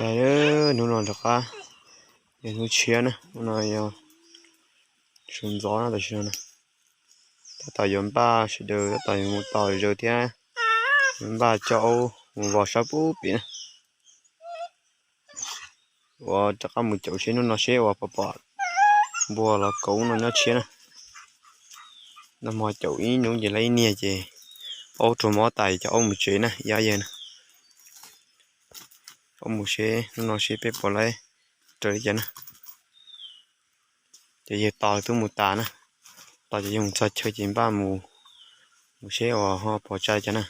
Hnub no rov qab yog hnub tshiab na, hnub no yog sawv ntxov na, tam sim no na. Tab tom yuav npaj sawv daws tab tom yuav mus tos zaws thiab yuav npaj coj aub mus vos sab pub pem na. Uas rov qab mus caum seb hnub no seb uas pom pom npua los kaus no nyob tshiab na. Nag hmo caum ib hnub ces lawv ib niag ces aub raug mob tas ces cov aub mus tsev na, ib yawg na. Aub mus seb hnub no seb peb puas laib raws li cas na. Cov yawg tos twb mus tas na, tos cov yawg mus txog chaw ces npaj mus, mus seb uas ho pom tsa li cas na.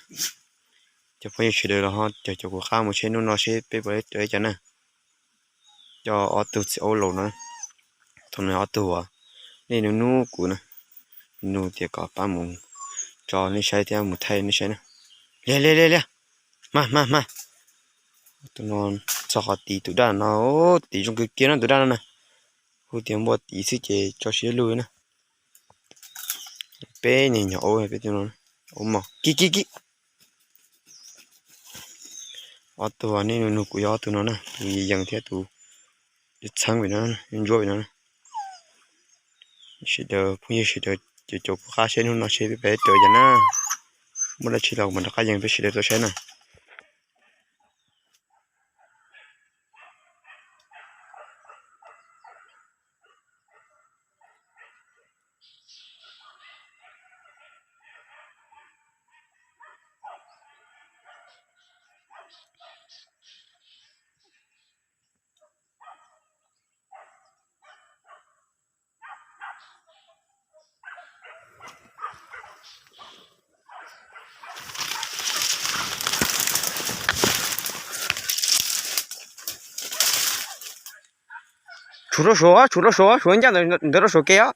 Cov phooj ywg sawv daws los ho cog caum kuv qab mus seb hnub no seb peb puas laib raws li cas na. Coj ob tug txiv aub laus no, thaum no ob tug uas nej nug nug kuv na, nug tias kom pab mus tso nej saib thiab mus thaij nej saib na. Liag liag liag liag, mas mas mas. Tus no txog qhov tiv tus daj no, tiv zoo kawg kiag no tus daj no na. Hu tias npua tiv xwb ces tso siab lug na. Peb niag nyuag aub peb tus no, aub mos kib kib kib. Ob tug nej nug nug kuv yog ob tug no na, tus yees thiab tus txheeb pem no, ntsuab pem no. Sawv daws phooj ywg sawv daws caum caum kuv qab seb hnub no seb peb pais raws cas na. Muaj dab tsi los mam rov qab yees peb sawv daws tau saib na. Tshuav rau saum, tshuav rau saum, tshuav ncaj ntawd rau saum kev os.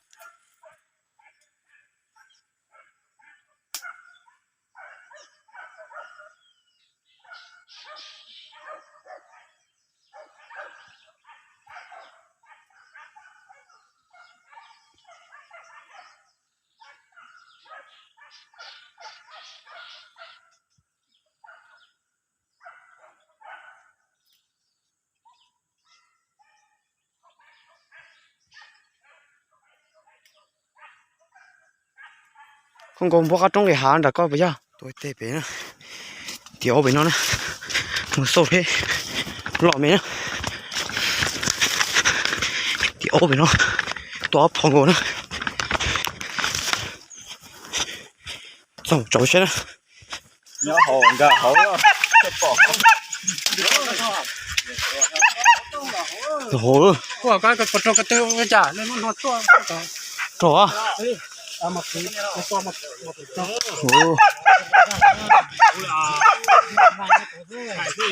Koj nkaus npua qab roob nqis hav nram koj puas yog? Tua tej pem na, tim aub pem no na, mus xauj seb loj me na. Tim aub pem no, tua ob phom nkaus na. Txog tsaus seb na.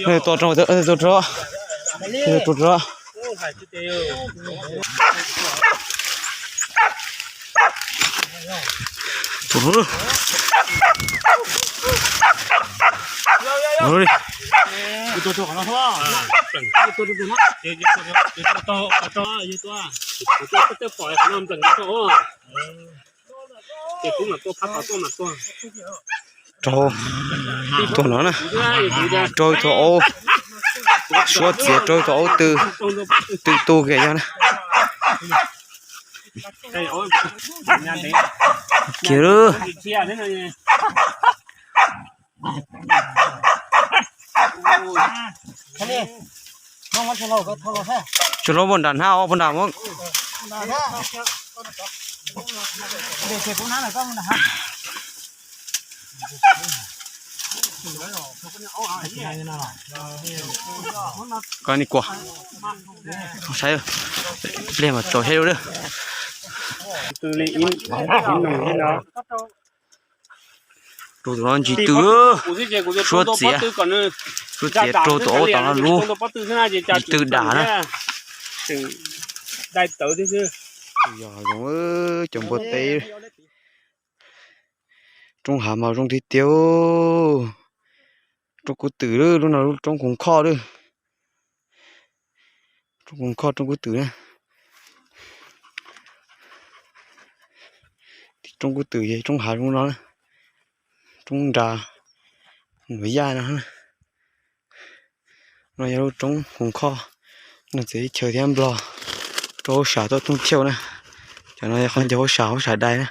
Rog, tua rog, tua rog, tua rog. Raug, tua no na, raug tus aub, suab txiav raug tus aub tw, tw tu kiag yog na. Kiag lawm. Tsuas lub puag nram hnab, puag nram mus. Koj ni kuas saib, pliag mas tso saib lub. Raug tus no ntsis tw, suab txiav, suab txiav raug tus aub tas no lub, ntsis tw dam na. Yog zoo cov npua teb. Roob hav mas zoo tiag tiag. Roob kub twm lub no, lub roob Koos Khoj lawm. Roob Koos Khoj, roob kub twm na. Roob kub twm, roob hav zoo no, roob nra, nws yaj no. No yog lub roob Hoo Khoj, no txiv teb chaws thiab Nplog rau hauv sam tuaj thooj thiauj na. Cov no yog qhov ncauj hauv sam, hauv sam dai na.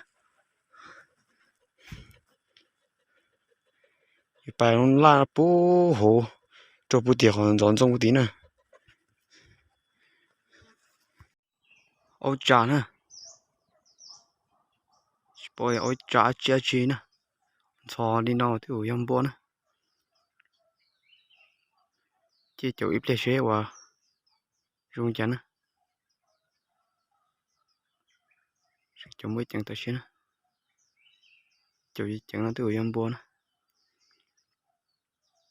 Pais laj puag hauv rau puag tim qhov ntxoov ntxoo puag tim na. Aub tsa na, tsis paub aub tsa dab tsi dab tsi na, ntxhov li no twb yog npua na. Ces caum ib pliag seb ua zoo cas na. Caum muaj ceev tam sim na, caum ceev no twb yog npua na.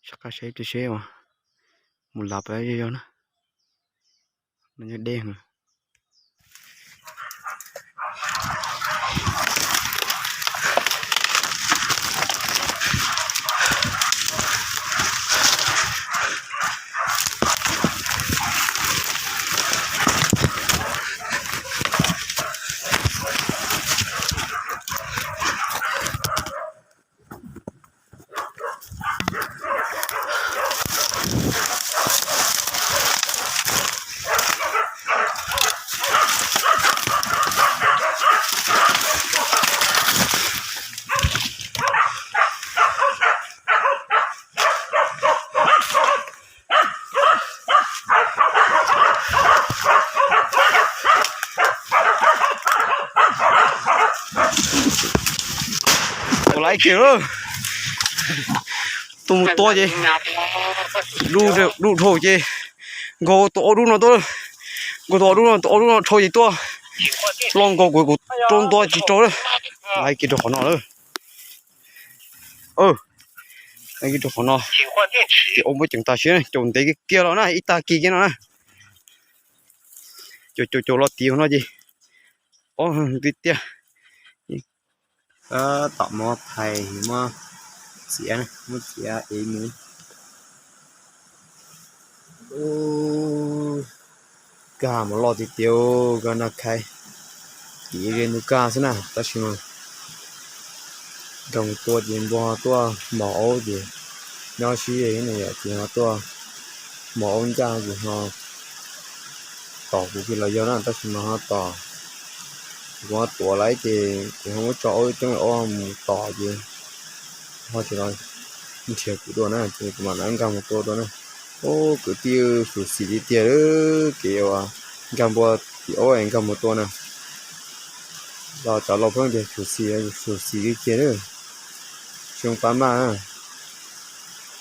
Sab qab saib ib pliag seb ua mus lav pab zej zog na. No nyob deb. Ua laiv kiag, tuaj mus tua ces dub dhau ces nkaug tau ob dub no tuaj, nkaug tau ob dub no, tau ob dub no dhau ces tuaj los nkaus kuv, kuv rau ntua tsis rau lawm. Laiv kiag rau qhov no lawm. Laiv kiag rau qhov no. Ces ua muab ceev tas siab, caum ntev kiag kiag los na, ib tag kis kiag no na. Caum caum caum los tim no ces ob tiag tiag. Tab tom muab phais, muab txiav, muab txiav es mus. Kaj mas loj tiag tiag, kaj nag khai, tim ze ntug kaj xwb na, tab sis mas nkag mus tua ces npua ho tuaj mos aub ces nyob sib ze no yom, ces ho tuaj mos aub ncaj ces ho tom kuv kiag los yog na, tab sis mas ho tom, kuv ho tuav lawm ces kuv ho muab tso aub coob aub mus tom ces ho tsis los nrhiav kuv dua na, ces kuv mam li nkag mus tua dua na. Ub, kwv tij, xyuam xim tiag tiag kev uas nkag npua tim aub nkag mus tua na. Los cov laus pheej tias xyuam xim, xyuam xim kiag kiag, tsis zoo pab maj na.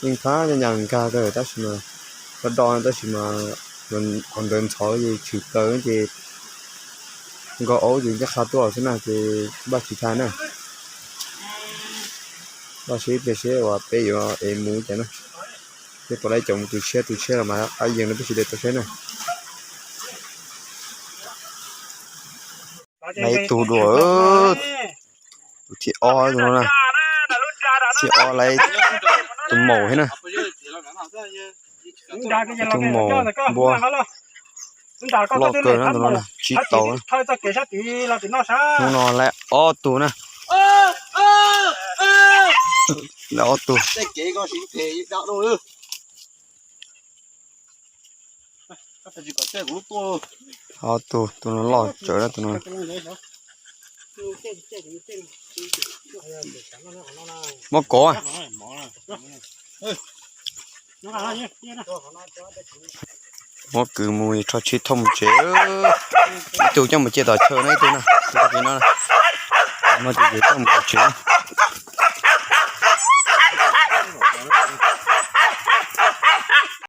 Yeej phab nyaj nkag kawg tab sis mas do do tab sis mas qhov ntawd ntxhov ces tshwm plaws ces nkaug aub ces ncaj qha tuaj xwb na ces npaj tsis thaiv na. Los seb ib pliag seb uas peb yuav ev mus cas na. Peb puas laib caum mus tus tshiab, tus tshiab los mas qab yees no peb sawv daws tau saib na. Laib ib tug dua, tus thib ob tus no na, thib ob laib tus maum thiab na. Tus maum npua loj kawg na tus no na, tsib tau na. Hnub no laib ob tug na. Laib ob tug. Ob tug, tus no loj tsawv na tus no. Muab kov. Muab kwv mus rho tsheb thauj mus tsev. Ib tug coj mus cia tom chaw na, ib tug na, tus no, no ces coj mus tom tsev.